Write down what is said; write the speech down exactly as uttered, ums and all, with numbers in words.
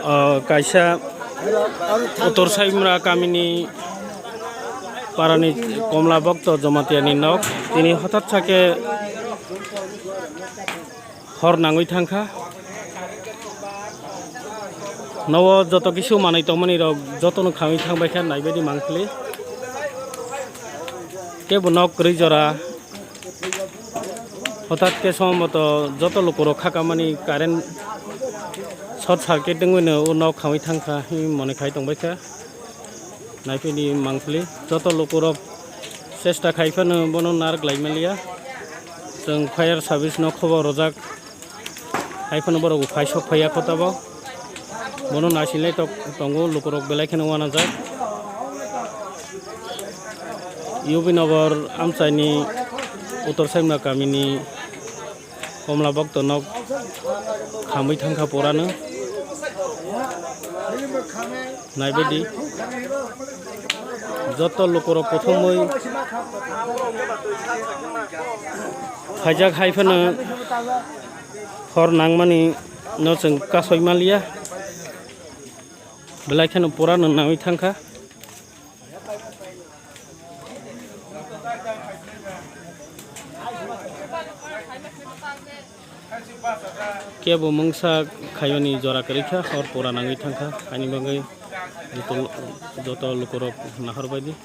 O, kaisa Uttor Saimra kamini parani Komla Bhokto Jamatia ni nok, tini hothat sake hor nangwi thangkha. Nowo joto kisu manwi tongmani rok jotono khangwi thangbaikha, naibaidi mangpili. Kebo nok kwrwi jora. Hothat khe somboto joto lukurok khakamani current short circuit wngwino o nok khangwi thangkha hwnwi mone khai tongbaikha. Naiphaidi mangpili joto lukurok chesta khai phano bono narwk lai manliya. Chwng fire service no khobor rwjak. Hai phano borok bo phai sok phaiya kho tabok. Bono naisinlai tok tongo, lukurok belai kheno uanajak. U B Nagar amchaini Uttor Saimra kamini Komla Bhokto nok khamwi thangkha purano. Naibaidi joto lukurok kuthumwi phaijak, hai phano hor nangmani no chwng kasoi manliya, belai kheno purano nangwi thangkha. Kebo mungsa khayoni jora kwrwi kha, hor pura nangwi thang kha, haini bagwi joto, joto lukurok nahor baidi.